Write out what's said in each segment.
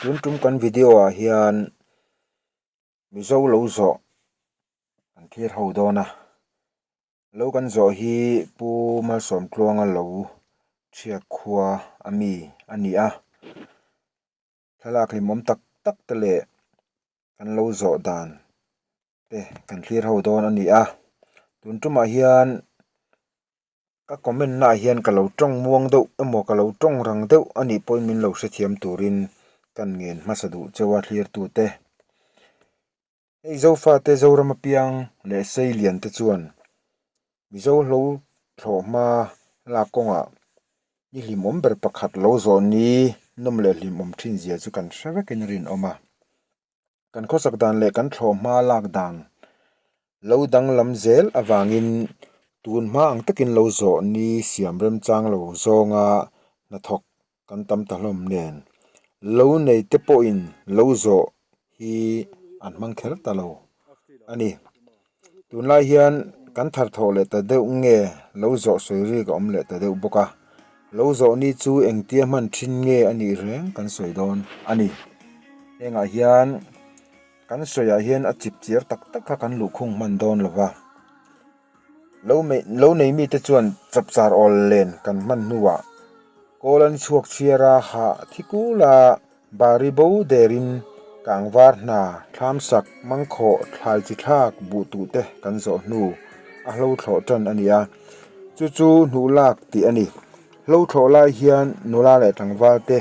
Tun tum kan video ah hian Mizo lo zawh kan thlir ho dawn a, lo kan zawh hi Pu Malsawmtluanga lo chhiat khua a mi a ni a, thlalak hlimawm tak tak te leh kan lo zawh dan te kan thlir ho dawn a ni a, tun tumah hian. Ka comment naah hian ka lo tawng muang deuh emaw ka lo tawng rang deuh a nih pawhin min lo hrethiam turin kan ngen hmasa duh cheu a thlirtute. Hei Zofate Zoram apiang leh Seilian te chuan Mizo hlo thlawh hma lak kawngah ni hlimawm ber pakhat lo zawh ni nawm leh hlimawm thin zia chu kan hre vekin a rinawm a. Kan khawsak dan leh kan thlawh hma lak dan lo danglam zel avangin tun hma ang takin lo zawh ni siam remchang lo zawnga hnathawk kan tam ta hlawm nen lo nei te pawhin lo zawh hi an hmang kher ta lo a ni. Tunlai hian kan thar thawh leh ta deuh nge lo zawh sawi rik a awm leh ta deuh bawk a, lo zawh ni chu engtia hman thin nge a nih reng kan sawi dawn a ni. Hengah hian kan sawiah hian a chip chiar tak tak kha kan luhkhung hman dawn lo va, lo lo nei mite chuan chapchar awl len kan hman hnuah kawl an chhuak chhiar a, hah thi kul a. Bari bo derin kangvar hna, thlamsak, mangkhawh, thlai chi thlak, buh tuh te kan zawh hnu a hlo thlawh tan a ni a, chu chu hnuh lak tih a ni. Hlo thlawh lai hian nula leh tlangval te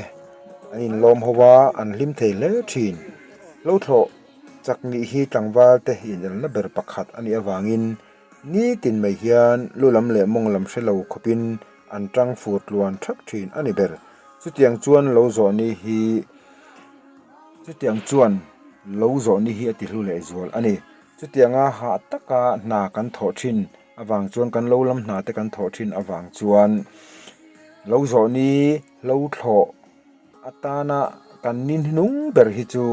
an inlawm ho a, an hlim thei hle thin. Hlo thlawh chak nih hi tlangval te inelna ber pakhat a nih avangin nitin mai hian lu lam leh mawng lam hre lo khawpin an tang fur tluan thak thin a ni ber. Chutiang chuan lo zawh ni hi chutiang chuan lo zawh ni hi a ti hlu leh zual a ni. Chutianga hah taka hna kan thawh thin avang chuan kan lo lam hna te kan thawh thin avang chuan lo zawh ni lo thlawh atana kan ni hnung ber hi chu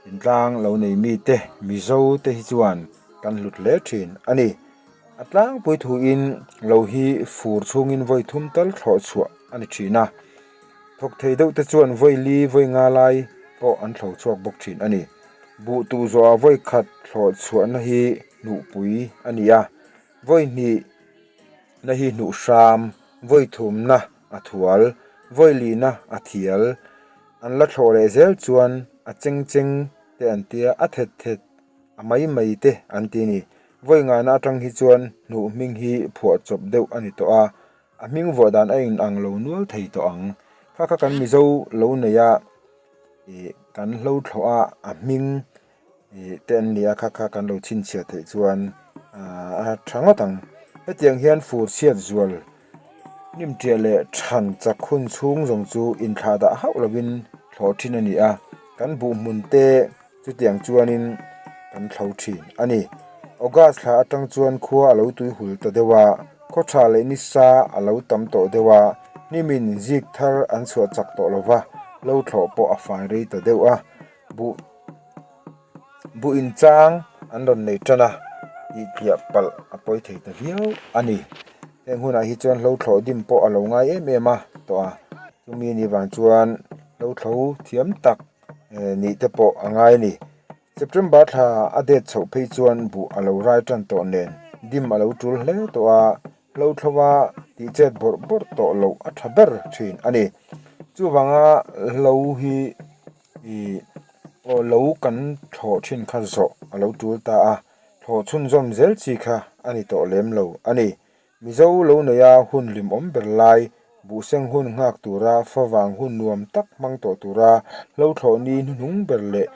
intlang lo nei mite Mizo te hi chuan kan hlut hle thin a ni. A tlangpui thuin lo hi fur chhungin vawi thum tal thlawh chhuah a ni thin a, thawk thei deuh te chuan vawi li vawi nga lai pawh an thlo chhuak bawk thin a ni. Buh tuh zawhah vawi khat thlawh chhuahna hi hnuhpui a ni a, vawi hnih na hi hnuh hram, vawi thumna a thual, vawi lihna a thial, an la thlawh leh zel chuan a cheng cheng te an tia, a thet thet a mai mai te an ti a ni. Vawi ngaina atang hi chuan hnuh hming hi phuah chawp deuh a ni tawh a, a hming vuah dan a inang lo nual thei tawh ang. Kha kha kan Mizo lo nei a, ih kan hlo thlawh a, a hming ih te an ni a, kha kha kan lo chhinchhiah theih chuan a tha ngawt ang. Hetiang hian fur chhiat zual hnim ṭiah leh than chak hun chhung zawng chu inthlah dah hauh lovin thlawh ṭhin a ni a, kan buh hmun te Chutiang chuanin kan thlo thin a ni. August thla atang chuan khua a lo tui hul ta deuh a, khaw tha leh nisa a lo tam tawh deuh a, hnimin zik thar an chhuah chak tawh lo va, lo thlawh pawh a fai rei ta deuh a, buh buh inchang an rawn nei tan a, tihpiah palh a pawi thei ta viau a ni. Heng hunah hi chuan hlo thlawh dim pawh a lo ngai em em a tawh a, chumi ni vang chuan hlo thlo thiam tak nih te pawh a ngai a ni. September thla a det chhoh phei chuan buh a lo rai tan tawh nen dim a lo tul hle tawh a, hlo thlova tih chet bawrh bawrh tawh loh a tha ber thin a ni. Chuvanga hlo hi ih aw lo kan thlawh thin kha zawh a lo tul ta a, thlawh chhunzawm zel chi kha a ni tawh lem lo a ni. Mizo lo neia hun hlimawm ber lai, buhseng hun nghak tura favang hun nuam tak hmang tawh tura hlo thlawh ni hnuhnung ber leh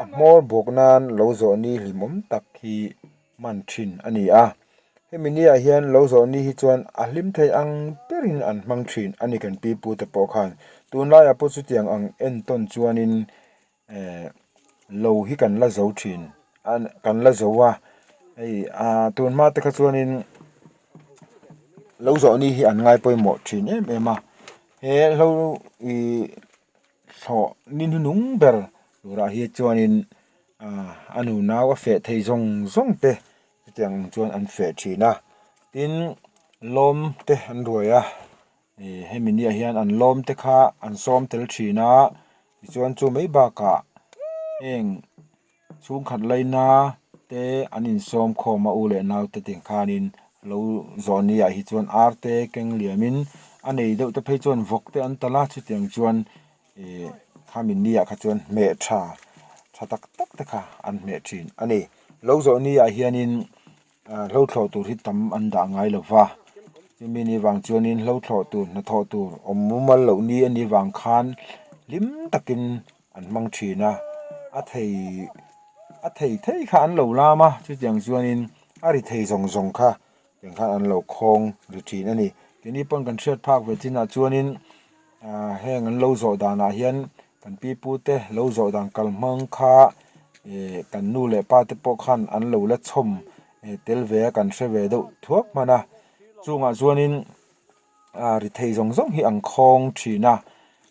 a hmawr bawk nan lo zawh ni hlimawm tak hi hman thin a ni a. Hemi niah hian lo zawh ni hi chuan a hlim thei ang berin an hmang thin a ni kan pi pute pawh khan. Tunlaiah pawh chutiang ang entawn chuanin lo hi kan la zo thin a kan la zo a hei ah tun hma te kha chuanin lo zawh ni hi an ngai pawimawh thin em em a he hlo ih thlawh ni hnuhnung ber turah hi chuanin ah a nunau a feh thei zawng zawng te chutiang ang chuan an feh thin a tin lawm te an ruai a. Ih hemi niah hian an lawm te kha an sawm tel thin a. Tichuan chu mai bakah heng chhungkhat laina te an insawm khawm a u leh nau te tih khanin lo zawh ni ah hi chuan ar te keng liamin a nei deuh te phei chuan vawk te an talh a chutiang chuan ih khami ni ah kha chuan hmeh tha tha tak tak te kha an hmeh thin a ni. Lo zawh ni ah hianin hlo thlawh tur hi tam an dah ngai lo va chumi ni vang chuanin hlo thlawh tur hnathawh tur awm mumal loh ni a nih vang khan hlim takin an hmang thin a a thei a thei thei kha an lo lam a chutiang chuanin a ri thei zawng zawng kha tiang khan an lo khawng ri thin a ni keini pawn kan hriat phak ve chinah chuanin ah heng an lo zawh danah hian kan pi pu te lo zawh dan kal hmang kha ih kan nu leh pa te pawh khan an lo la chhawm tel ve a kan hre ve deuh thuak hman a chungah chuanin ah ri thei zawng zawng hi an khawng thin a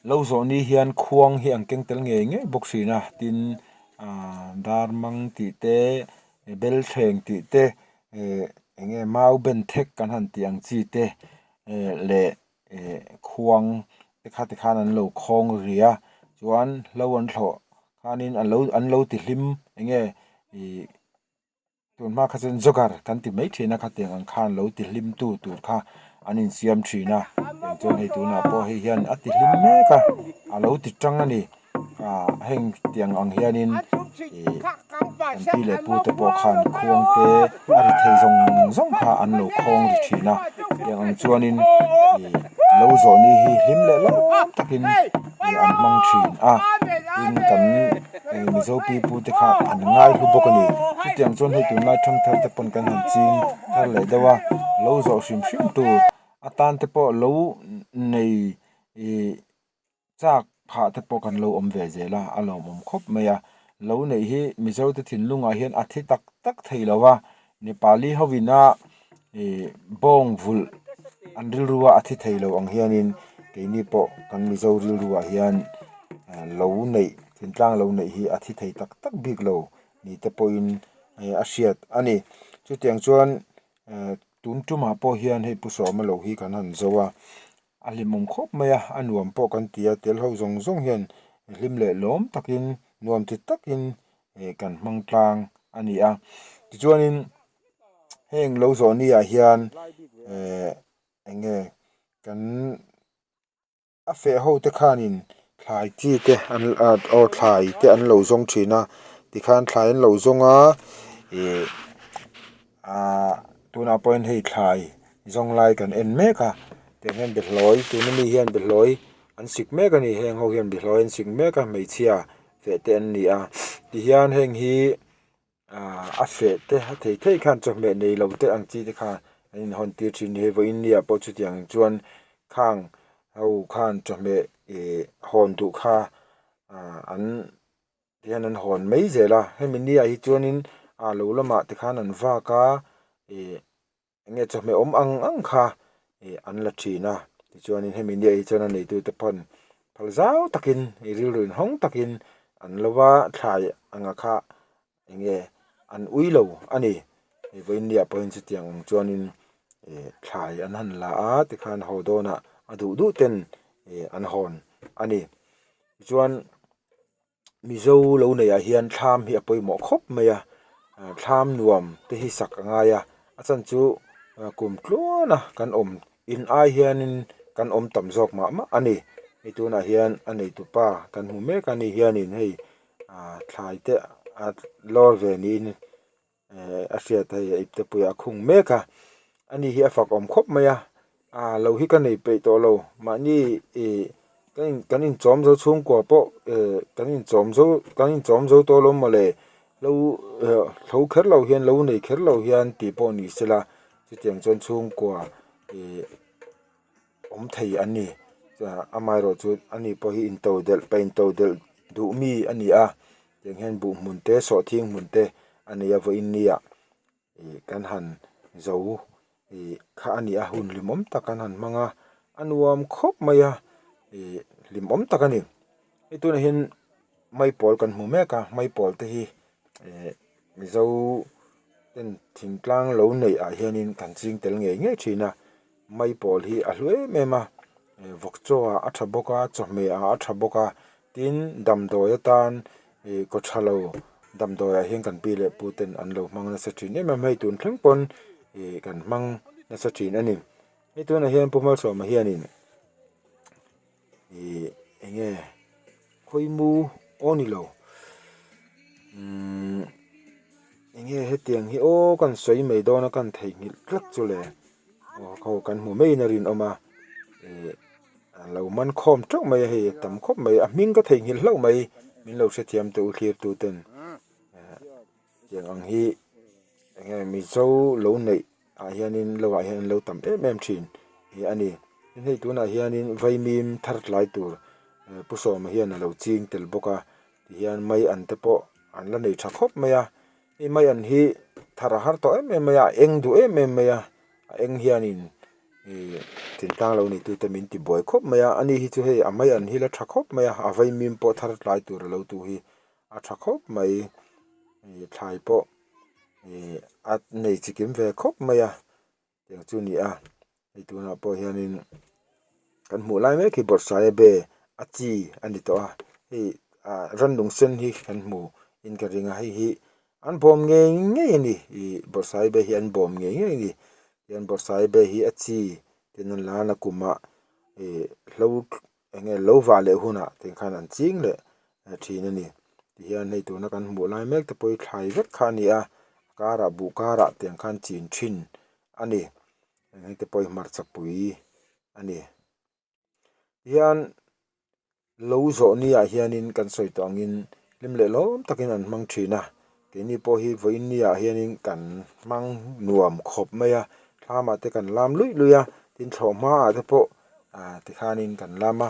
lo zawh ni hian khuang hi an keng tel ngei ngei bawk thin a tin ah dar mang tih te belthleng tih te ih eng nge mau ben thek kan han tih ang chi te leh eh khuang te kha ti khan an lo khawng ri a chuan hlo an thlawh khanin a lo an lo ti hlim eng nge ih tun hma kha chuan joker kan ti mai thin a khatiang ang khan lo ti hlim tu tur kha an insiam thin a tiang chuan hei tunah pawh hei hian a ti hlim mek a a lo ti tang a ni. Ah heng tiang ang hianin ih kan pi leh pu te pawh khan khuang te a ri thei zawng zawng kha an lo khawng ri thin a tiang ang chuanin ih lo zawh ni hi hlim leh lawm takin ih an hmang thin a tin kan ih mizo pi pu te kha an ngai hlu bawk a ni chutiang chuan hei tunlai thangthar te pawn kan han ching thar leh deuh a lo zawh hrim hrim tur atan te pawh lo nei ih. Chak phah te pawh kan lo awm ve zel a, a lawmawm khawp mai a. Lo neih hi Mizo te thinlungah hian a thi tak tak thei lo a, Nepali ho ina ih bawng vulh an rilrua a thi thei lo ang hianin keini pawh kan Mizo rilruah hian lo neih thintlang lo neih hi a thi thei tak tak bik lo ni te pawhin a hriat a ni. Chutiang chuan tun tumah pawh hian hei Pu Sawma lo hi kan han zo a. A hlimawm khawp mai a, a nuam pawh kan ti a, tel ho zawng zawng hian hlim leh lawm takin nuam ti takin ih kan hmang tlang a ni a. Tichuanin heng lo zawh ni ah hian eh eng nge kan a feh ho te khanin thlai chi te an aw thlai te an lo zawng thin a tikhan thlai an lo zawng a ih Ahh tunah pawhin hei thlai zawng lai kan en mek a tiang hian behlawi tuna mi hian behlawi an sik mek a ni heng ho hian behlawi an sik mek a hmeichhia feh te an ni a tihian heng hi ahh a feh te a thei thei khan chawhmeh nei lo te ang chi te khan an inhawn tir thin a ni hei vawiin ni ah pawh chutiang chuan khang ho khan chawhmeh ih hawn duh kha ahh an. Tihian an hawn mai zel a hemi ni ah hi chuanin ah lo lamah tikhan an vak a ih eng nge chawhmeh awm ang ang kha ih an la thin a tichuanin hemi ni ah hi chuan a neitute pawn phal zau takin ih rilru inhawng takin an lo va thlai anga kha eng nge an ui lo a ni hei vawiin ni ah pawhin chutiang ang chuanin ih thlai an han la a tikhan haw dawnah a duh duh ten ih an hawn a ni tichuan. Mizo lo neihah hian thlam hi a pawimawh khawp mai a thlam nuam te hi sak a ngai a a chhan chu kum tluan a kan awm in ai hianin kan awm tam zawk mah mah a ni hei tunah hian a neitu pa kan hmu mek a ni hianin hei ah thlai te a lawr ve niin eh a hriat hei a ipte puiah a khung mek a ani hi a fak awm khawp mai a ah lo hi ka nei peih tawh lo mahni ih ka in kan inchawm zo chhungkua pawh eh kan inchawm zo kan inchawm zo tawh lo mawle lo eh tho kher lo hian lo nei kher lo hian tih pawh ni sela chutiang chuan chhungkua ih awm thei an ni amaherawh chu ani pawh hi intodelh pa intodelh duh mi a ni a. Tiang hian buh hmun te sawhthing hmun te a nei a vawiin ni ah ih kan han zo ih kha a ni a hun hlimawm tak an han hmang a a nuam khawp mai a ih hlimawm tak a ni hei tunah hian maipawl kan hmu mek a maipawl te hi eh mizo ten thingtlang lo neih ah hianin kan ching tel ngei ngei thin a maipawl hi a hlu em em a vawk chaw ah a tha bawk a chawhmeh ah a tha bawk a. Tin, damdawi atan ih kaw tha lo damdawiah hian kan pi leh pu ten an lo hmang nasa thin em em a, hei tun thleng pawn ih kan hmang nasa thin a ni. Hei tunah hian Pu Malsawma hianin ih eng nge khawimu aw ni lo umm eng nge hetiang hi aw kan sawi mai dawn a kan theihnghilh tlat chu le aw khaw kan hmu maiin a rinawm a ih a lo man khawm teuh mai a hei a tam khawp mai a hming ka theihnghilh hlauh mai min lo hrethiam teh u thlir tu ten tiang ang hi eng nge mizo lo neih ah hianin lo ah hian an lo tam em em thin hi a ni tin hei tunah hianin vaimim thar tlai tur pu sawma hian a lo ching tel bawk a tihian mai an te pawh an la nei tha khawp mai a hei mai an hi thar a har tawh em em mai a a eng duh em em mai a a eng hianin ih thingtlang lo nei tute min ti buai khawp mai a ani hi chu hei a mai an hi la tha khawp mai a a vaimim pawh thar tlai tur a lo tu hi a tha khawp mai ih thlai pawh ih a nei chi kim ve khawp mai a tiang chu a ni a hei tunah pawh hianin kan hmuh lai mek hi bawrhsaiabe a chi a ni tawh a hei ah rannung sen hi kan hmu in ka ring a hei hi an bawm ngei ngei a ni ih bawrhsaiabe hi an bawm ngei ngei a ni tihian bawrhsaiabe hi a chi ten an la a nakumah ih hlo eng nge lo vah leh hunah te khan an ching leh thin a ni tihian hei tuna kan hmuh lai mek te pawh hi thlai vek kha a ni a karah buh karah tiang khan chin thin a ni heng te pawh hi hmarcha pui a ni tihian lo zawh ni ah hianin kan sawi tawh angin hlim leh lawm takin an hmang thin a keini pawh hi vawiin ni ah hianin kan hmang nuam khawp mai a thlamah te kan lam luih luih a tin thlawh hmaah te pawh ah tikhanin kan lam a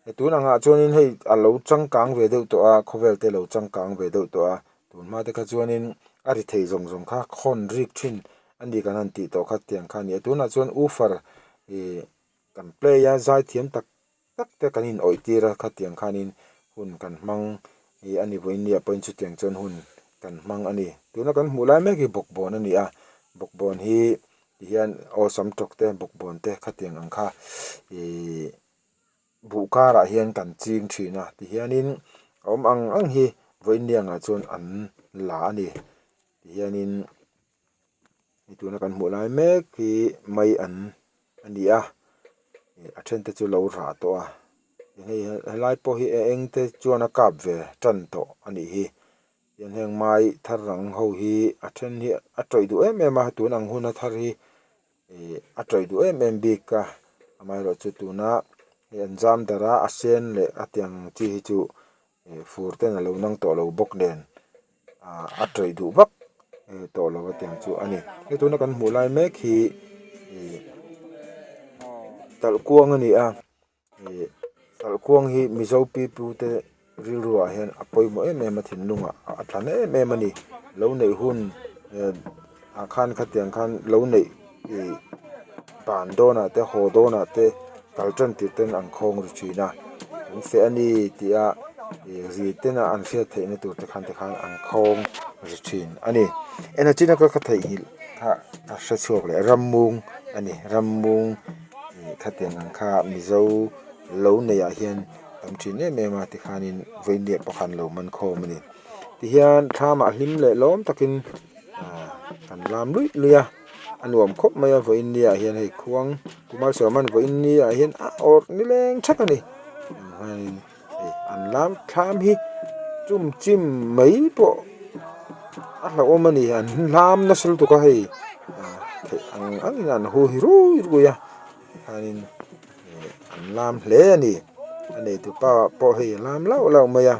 he tun angah chuanin hei a lo changkang ve deuh tawh a khawvel te lo changkang ve deuh tawh a tun hma te kha chuanin a ri thei zawng zawng kha khawn rik thin a ni kan han tih tawh kha tiang kha a ni a tunah chuan woofer ih kan play a zai thiam tak tak te kan in awih tir a khatiang khanin hun kan hmang ih a ni vawiin ni ah pawhin chutiang chuan hun kan hmang a ni tuna kan hmuh lai mek hi bawkbawn a ni a bawkbawn hi tihian aw sam tawk te bawkbawn te khatiang ang kha ihh buh karah hian kan ching thin a tihianin a awm ang ang hi vawiin ni angah chuan an la a ni tihianin tuna kan hmuh lai mek hi mai an a ni a ih a then te chu lo rah tawh a hei helai pawh hi a eng te chuan a kap ve tan tawh a nih hi tiang heng mai thar ang ho hi a then hi a tawih duh em em a tun ang huna thar hi ih a tawih duh em em bik a amaherawhchu tuna hei an zam darh a a sen leh a tiang ang chi hi chu ih fur ten a lo nang tawh lo bawk nen ah a tawih duh vak tawh lo a tiang chu a ni hei tuna kan hmuh lai mek hi ih talhkuang a ni a ih talhkuang hi mizo pipu te rilru ah hian a pawimawh em em a thinlungah a tla na em em a ni lo neih hun ah khan khatiang khan lo neih ih ban dawnah te haw dawnah te kal tan tir ten an khawng ri thin a an feh a ni tih a ih ri tena an hriat theih na tur te khan tikhan an khawng ri thin a ni en a chin a ka theihnghilh kha ka hre chhuak leh rammung a ni rammung ih khatiang ang kha mizo lo neih ah hian tam thin em em a tikhanin vawiin pakhat lo man khawm a ni tihian thlam ah hlim leh lawm takin ah kan lam luih luih a a nuam khawp mai a vawiin ni ah hian hei khuang kumar sawman vawiin ni ah hian a awrh nileng thak a ni hianin hei an lam thlam hi chum chim mai pawh a hlauhawm a ni an hlam nasa lutuk a hei ah theih ang angin an hu hi rui rui a hianin ih an lam hle a ni a neitupa pawh hei a lam lauh lauh mai a.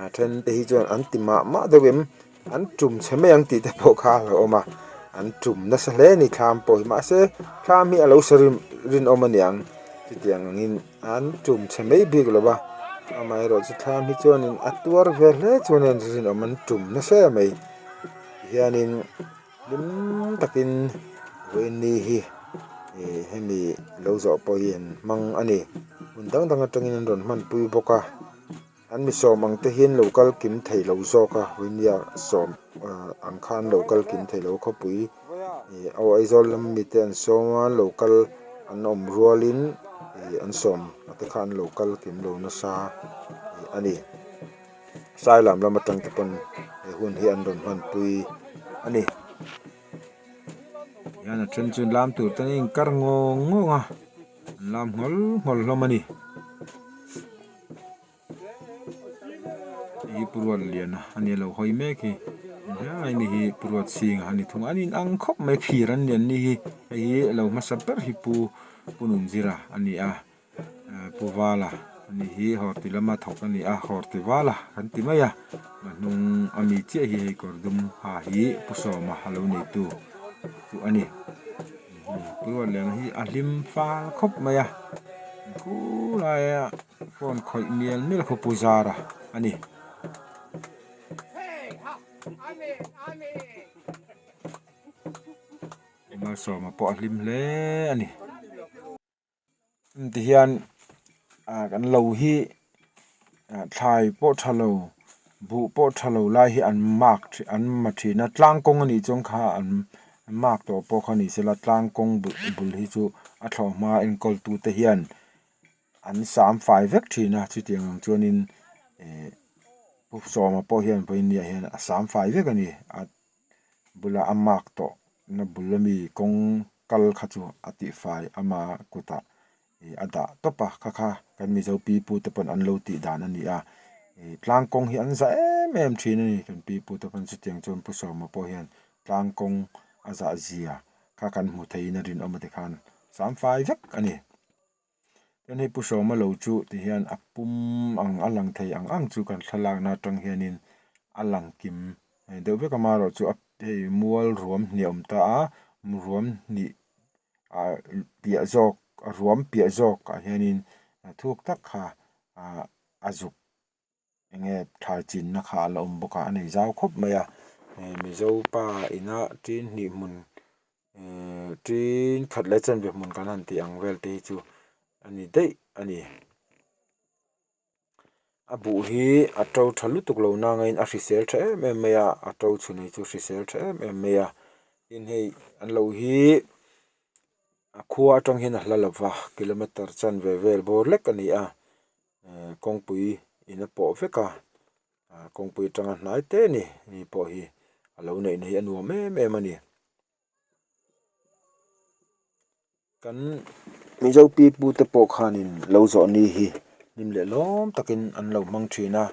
A then te hi chuan an ti mah mah deuh em an tum chhe mai ang tih te pawh kha a hlauhawm a an tum nasa hle a ni thlam pawh hi mahse thlam hi a lo sa rim rinawm a niang chutiang angin an tum chhe mai bik lo va amaherawh chu thlam hi chuanin a tuar ve hle chuan a rinawm an tum nasa em mai tihianin hlim takin vawiin ni hi ih hemi lo zawh pawh hi an hmang a ni hmun dang dang atangin an rawn hmanpui bawk a. An mi sawm ang te hian lo kal kim thei lo zawk a Winia sawm ang khan lo kal kim thei lo khawpui ih aw Aizawl lam mite an sawm a lo kal an awm rualin ih an sawm te kha an lo kal kim lo nasa a ni. Sailam lam atang te pawn he hun hi an rawn hmanpui a ni. Hian a then chu lam tur te an inkar ngawng ngawng a, an lam nghawl nghawl hlawm a ni. Hei hi Pu Ruatliana a ni a lo hawi mek hi helai mi hi Pu Ruatsinga a ni thung a an in ang khawp mai phir an ni an ni hi hei hi a lo hmasa ber hi Pu Pu Nunzira a ni a Pu Vala a ni hi Horti lama thawk a ni a Horti Vala kan ti mai a a hnung a mi chiah hi hei kawr dum ha hi Pu Sawma a lo neitu chu a ni. Pu Ruatliana hi a hlim fal khawp mai a khulaia phone khawih mial mial khaw pu zara a ni. Malsawma pawh a hlim hle a ni. Tihian ah kan lo hi ah thlai pawh tha lo buh pawh tha lo lai hi an mark an ma thin a tlang kawng a nih chuan kha an mark tawh pawh kha ni sela tlang kawng bul hi chu a thlawh hma enkawl tu te hian an sam fai vek thin a chutiang ang chuanin eh pu sawma pawh hian vawiin hian a sam fai vek a ni a bulah a mark tawh na bul ami kawng kal kha chu a tihfai ama kutah ih a dah tawp a kha kha kan mizo pi pu te pawn an lo tih dan a ni a ih tlang kawng hi an zah em em thin a ni kan pi pu te pawn chutiang chuan pu sawma pawh hian tlang kawng a zah zia kha kan hmu theiin a rinawm a tikhan sam fai vek a ni. Chuan hei Pu Sawma lo chu ti hian a pum ang a lang thei ang ang chu kan thlalakna atang hianin a lang kim deuh vek a amaherawhchu a hei mual ruam hnih a awm ta a ruam hnih ah piah zawk ruam piah zawk ah hianin thuk tak kha ah a zuk enge thlai chinna kha a la awm bawk a a nei zau khawp mai a Mizo pa ina tin hnih hmun ehh tin khat leh chanve hmun kan han tih ang vel te hi chu a ni daih a ni. A buh hi a to tha lutuk lo nangin a hrisel tha em em mai a a to chhun hi chu hrisel tha em em mai a tin hei an lo hi a khua atang hian a hla lo va kilometer chanve vel bawr lek a ni a. Eh kawngpui in a pawh vek a ah kawngpui atanga hnai te a ni ni pawh hi a lo neihna hi a nuam em em a ni. Kan Mizo pi pu te pawh khanin lo zawh ni hi hlim leh lawm takin an lo hmang thin a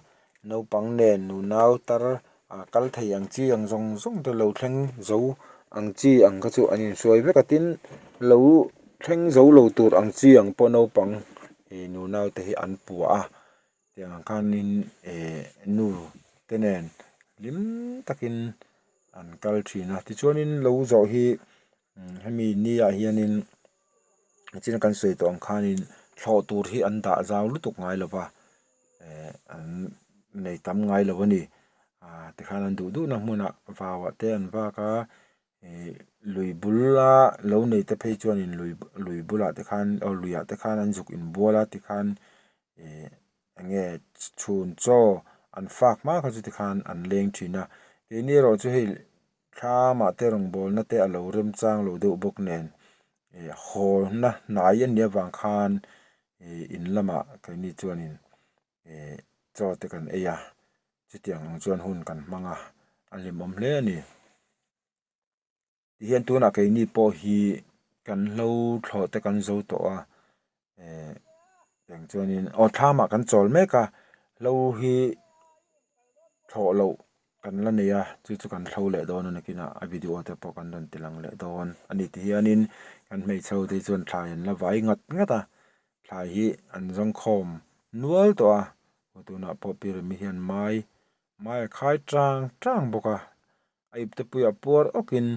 naupang nen nunau tar ah kal thei ang chi ang zawng zawng te lo thleng zo ang chi ang kha chu an inhruai vek a tin lo thleng zo lo tur ang chi ang pawh naupang ih nunau te hi an puah a tiang ang khanin eh nu te nen hlim takin an kal thin a tichuanin lo zawh hi hemi ni ah hianin nichin kan sawi tawh ang khanin thlawh tur hi an dah zau lutuk ngai lo va eh an nei tam ngai lo a ni ah tikhan an duh duhna hmunah vauah te an vak a ih lui bula lo nei te phei chuanin lui lui bulah te khan aw luiah te khan an zuk inbual a tikhan ih eng nge chhun chaw an fak hma kha chu tikhan an leng thin a keini erawh chu hei thlamah te rawngbawlna te a lo remchang lo deuh bawk nen ih hawlna hnai a nih avang khan ih in lamah keini chuanin ih chaw te kan ei a chutiang ang chuan hun kan hmang a a hlimawm hle a ni. Tihian tunah keini pawh hi kan hlo thlawh te kan zo tawh a eh tiang chuanin aw thlamah kan chawl mek a hlo hi thlawh loh kan la nei a chu chu kan hlo leh dawn a nakinah a video te pawh kan rawn ti lang leh dawn a ni tihianin kan hmeichhe ho te chuan thlai an la vai ngat ngat a thlai hi an zawng khawm nual tawh a tunah pawh pyramid hian mai mai a khai tang tang bawk a. A ipte puiah puar awkin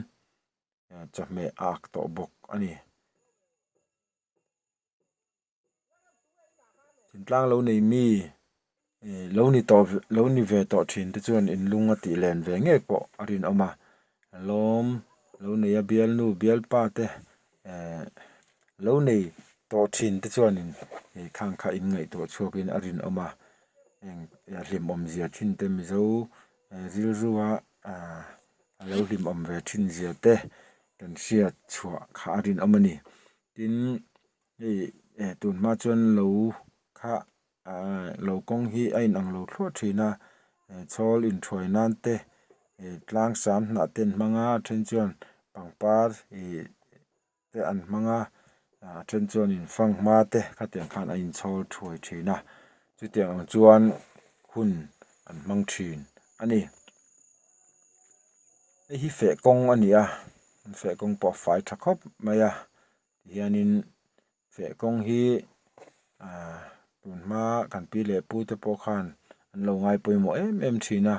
chawhmeh a ak tawh bawk a ni. Thingtlang lo nei mi ih lo ni tawh lo ni ve tawh thin te chuan in lung a tih len ve ngei pawh a rinawm a lawm lo nei a bialnu bialpa te eh lo nei tawh thin te chuanin ih khang kha in ngaihtuah chhuakin a rinawm a heng hlimawm zia thin te mizo. Rilrua a lo hlimawm ve thin zia te kan hriat chhuah kha a rinawm a ni. Tin, hei eh tun hma chuan lo kha. Ahh lo kawng hi a inang lo thluah thin a chhawl inthuai nan te ih tlang sam hnah te an hmang a a then chuan pangpar ih te an hmang a a then chuanin fanghma te khatiang khan a inchhawl thuai thin a chutiang ang chuan hun an hmang thin a ni. Hei hi feh kawng a ni a feh kawng pawh a fai tha khawp mai a tihianin feh kawng hi ahh tun hma kan pi leh pu te pawh khan an lo ngai pawimawh em em thin a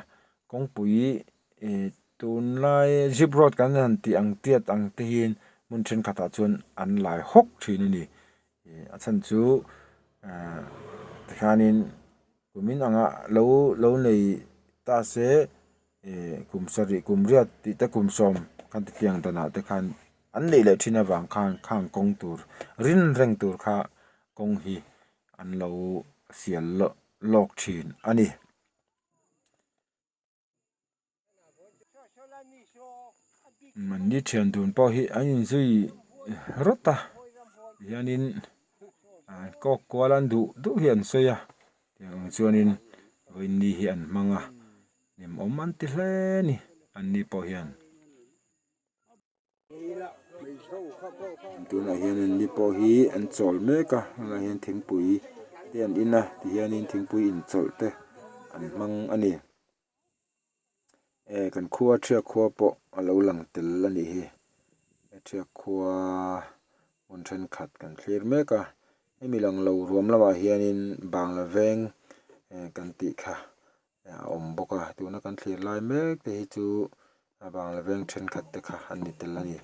kawngpui ih tunlai zip road kan han tih ang tiat ang te hian hmun thenkhatah chuan an lai hawk thin a ni ih a chhan chu ahh tikhianin kumin anga lo lo nei ta se ih kum sarih kum riat tih te kum sawm kan ti tiang danah te khan an neih leh thin avang khan khang kawng tur rin reng tur kha kawng hi an lo sial lawk thin a ni. Mahni thian dun pawh hi an inzui rawt a tihianin kawk kual an duh duh hi an sawi a tiang ang chuanin vawiin ni hi an hmang a hlimawm an ti hle a ni anni pawh hian. Tunah hian an ni pawh hi an chawl mek a tunah hian thingpui te an in a tihianin thingpui inchawlh te an hmang a ni eh kan khua thiak khua pawh a lo lang tel a nih hi thiak khua hmun thenkhat kan thlir mek a hemi lang lo ruam lamah hianin bangla veng eh kan tih kha. a awm bawk a tuna kan thlir lai mek te hi chu a bangla veng thenkhat te kha an ni tel a ni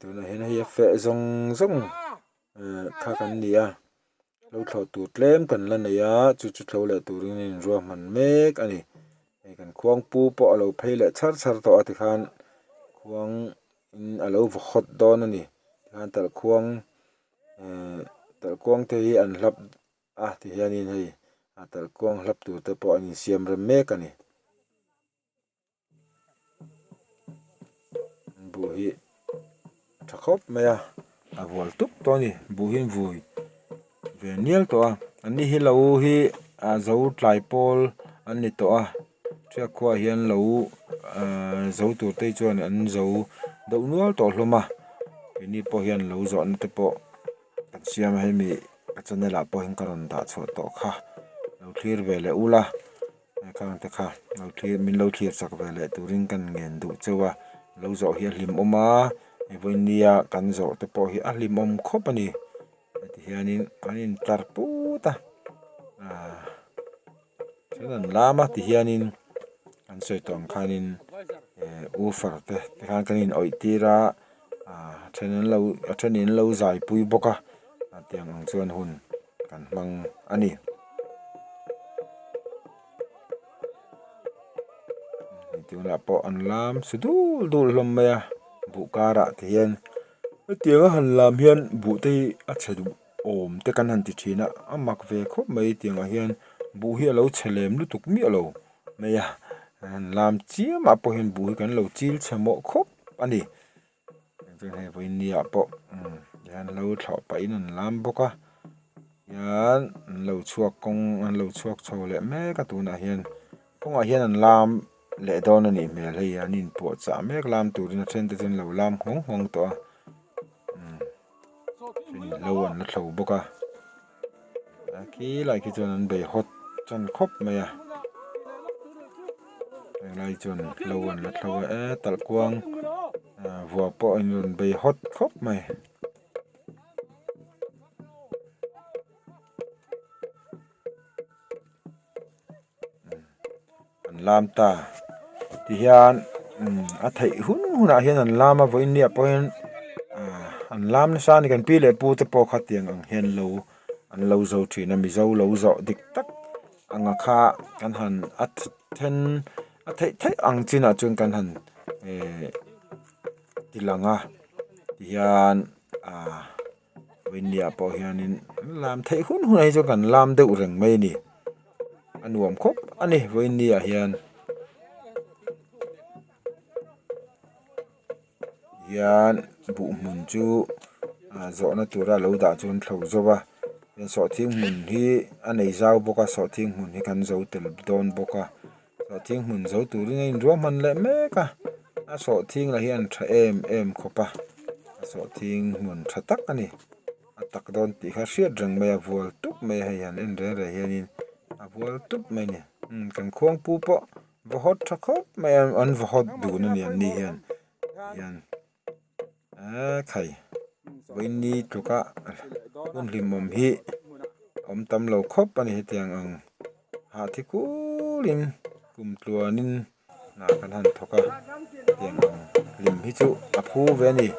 tunah hian hei a feh zawng zawng eh kha kan ni a lo thlawh tur tlem kan la nei a chu chu thlo leh turin a inruahman mek a ni hei kan khuangpu pawh a lo phei leh char char tawh a tikhan khuang in a lo vaw hawt dawn a ni tikhan talhkhuang eh talhkuang te hi an hlap. a ti hianin hei a talhkuang hlap tur te pawh an insiam rem mek a ni buh hi a tha khawp mai a a vual tup tawh a ni buh hi an vui ve nial tawh a an ni hi lo hi a zo tlai pawl an ni tawh a hriak khuaah hian lo ahh zo tur te hi chuan an zo deuh nual tawh hlawm a keini pawh hian lo zawhna te pawh. Kan siam a hemi ka channel ah pawh hian ka rawn dah chhuah tawh kha lo thlir ve leh ula khang te kha lo thlir min lo thlir chak ve leh turin kan ngen duh cheu a lo zawh hi a hlimawm a vawinia kan zawh te pawh hi a hlimawm khawp a ni heti hianin an intlar put a ahh chuan an lam a ti hianin an sawi tawh ang khanin eh woofer te tikhan kan in awih tir a ah then an lo a thenin an lo zai pui bawk a a tiang ang chuan hun kan hmang a ni. Tunah pawh an lam su dul dul hlawm mai a buh karah te hian hetiang a han lam hian buh te hi a chhe duh awm te kan han ti thin a a mak ve khawp mai tiangah hian buh hi a lo chhe lem lutuk miah lo mai a an lam chiamah pawh hian buh hi kan lo chil chhe mawh khawp a ni chuan hei vawinia pawh tihian lo thlawh pahin an lam bawk a hian an lo chhuak kawng an lo chhuak chho leh mek a tunah hian kawngah hian an lam leh dawn a nih hmel hei an inpuahchah mek lam turin a then te chu an lo lam nghawng nghawng tawh a lo an la thlo bawk a a khilai khi chuan an bei hawt tan khawp mai a helai chuan lo an la thlo a e talhkuang vuah pawh an rawn bei hawt khawp mai. An lam ta tihian a theih hun hunah hian an lam a vawiin niah pawhin ah an lam nasa a ni kan pi leh pu te pawh kha tiang ang hian lo an lo zo thin a mizo lo zawh dik tak anga kha kan han a then a theih theih ang chinah chuan kan han eh ti lang a tihian ah. Vawinia pawh hianin an lam theih hun hunah hi chuan kan lam deuh reng mai a ni a nuam khawp a ni vawinia hian hian buh hmun chu ah zawhna tura lo dah chu an thlo zo a. Hian sawhthing hmun hi a nei zau bawk a sawhthing hmun hi kan zo tel dawn bawk a sawhthing hmun zo turin a inruahman leh mek a a sawhthing lah hi an tha em em khawp a a sawhthing hmun tha tak a ni a tak dawn tih kha hriat reng mai a vual tup mai a hei han en reng reng hianin a vual tup mai a ni umm kan khuangpu pawh va hawt tha khawp mai a an va hawt dun a ni an ni hian hian. Eee khai vawiin tluka hun hlimawm hi awm tam lo khawp a ni hetiang ang hah thi kulin kum tluanin hna kan han thawk a hetiang ang hlim hi chu a phu ve a ni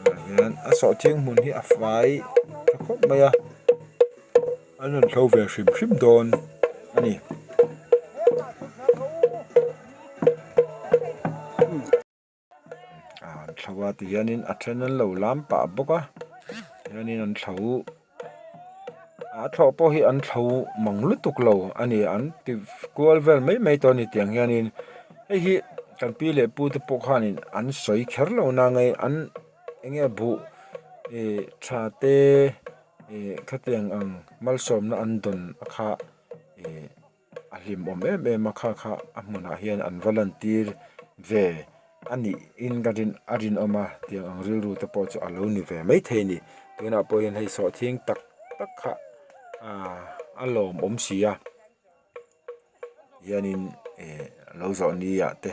tunah hian a sawhthing hmun hi a fai tha khawp mai a. An rawn hlo ve hrim hrim dawn a ni. An thlo a tihianin a then an lo lam pah bawk a tihianin an thlo a thlawh pawh hi an thlo mang lutuk lo a ni an ti kual vel mai mai tawh a ni tiang hianin hei hi kan pi leh pu te pawh khanin an sawi kher lo nang e an eng nge buh ih tha te. Ih khatiang ang malsawmna an dawn a kha ih a hlimawm em em a kha kha a hmunah hian an va lan tir ve a nih in ka rin a rinawm a tiang ang rilru te pawh chu a lo ni ve maithei a ni tunah pawh hian hei sawhthing tak tak kha ah a lawmawm si a hianin ih lo zawh ni ah te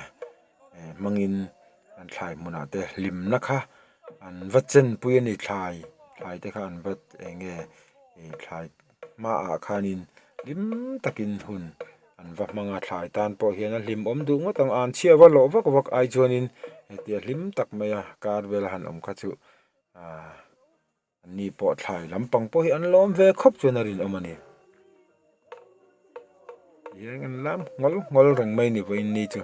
eh hmangin an thlai hmunah te hlimna kha an va chenpui a ni thlai thlai te kha an va eng nge ih thlai hmaah khanin hlim takin hun an va hmang a thlai tan pawh hian a hlim awm duh ngawt ang an chhia va lawh vak vak ai chuanin hetia hlim tak maia kar vel han awm kha chu ah Ni pawh thlai lampang pawh hi an lawm ve khawp chuan a rinawm a ni. Tihian an lam nghawl nghawl reng mai ni vawiin ni chu.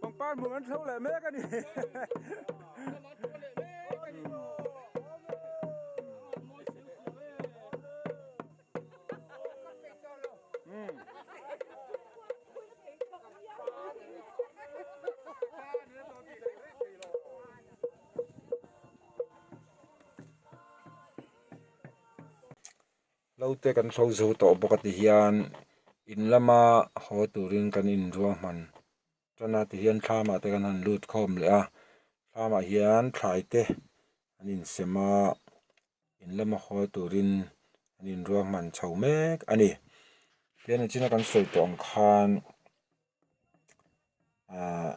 Pangpar hmun an thlo leh mek a ni. Lo te kan hlo zo tawh bawk a ti hian in lama haw turin kan inruahman tan a ti hian thlamah te kan han lut khawm leh a thlamah hian thlai te an insem a in lama haw turin an inruahman chho mek a ni tihian nichina kan sawi tawh ang khan ahh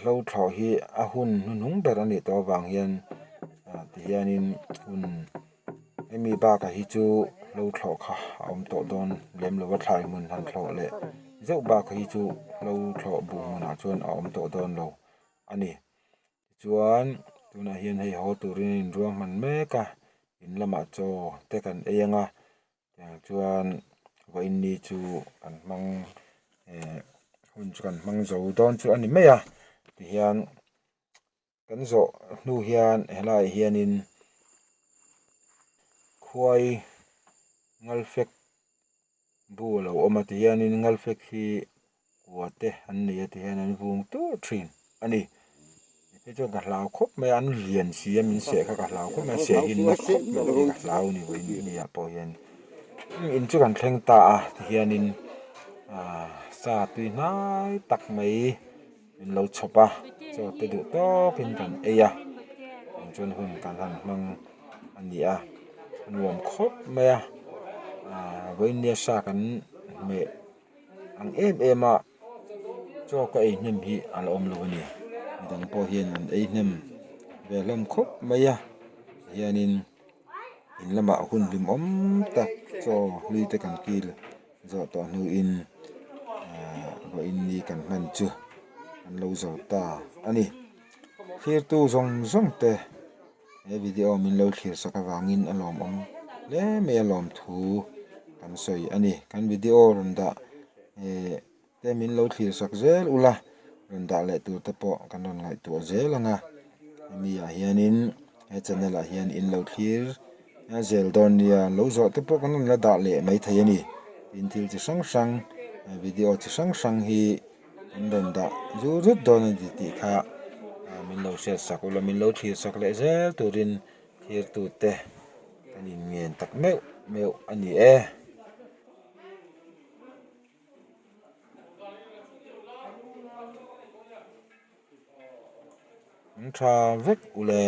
hlo thlawh hi a hun hnuhnung ber a nih tawh avang hian ah tihianin hun hemi bakah hi chu hlo thlawh kha a awm tawh dawn lem lo a thlai hmun han thlawh leh. zeuh bak hi chu hlo thlawh buh hmunah chuan a awm tawh dawn lo a ni. Tichuan tunah hian hei haw turin a inruahman mek a, in lamah chaw te kan ei ang a, tiang chuan vawiin ni chu kan hmang eh hun chu kan hmang zo dawn chu a ni mai a, tihian kan zawh hnu hian helaiah hianin khuai ngalfek bu a lo awm a tihianin ngalfek hi kua te an nei a tihian an vung tur thin a ni hei chuan ka hlau khawp mai a an lian si a min seh kha ka hlau khawp mai a seh hi na khawp mai tih ka hlau a ni vawiin ni ah pawh hian in chu kan thleng ta a tihianin ah sa tui hnai tak mai. Min lo chhawp a, chaw te duh tawkin kan ei a, eng chuan hun kan han hmang a ni a, a nuam khawp mai a, aaa vawinia sa kan hmeh ang em em a, chaw ka ei hnem hi a la awm lo a ni, midang pawh hian an ei hnem ve hlawm khawp mai a, hianin in lamah hun hlimawm tak chaw hlui te kan kil. Zawh tawh hnuin ahh vawiin ni kan hman chu an lo zo ta a ni. Thlirtu zawng zawng te he video min lo thlir sak avangin a lawmawm hle mai a lawm thu kan sawi a ni. Kan video rawn dah eh te min lo thlir sak zel ula rawn dah leh tur te pawh kan rawn ngaihtuah zel ang a hemi ah hianin he channel ah hian in lo thlir a zel dawn nia lo zawh te pawh kan rawn la dah leh maithei a ni tin thil chi hrang hrang video chi hrang hrang hi an rawn dah zut zut dawn a ni tih kha min lo hriat sak ula min lo thlir sak leh zel turin thlir tute kan in ngen tak meuh meuh a ni e. An tha vek ule.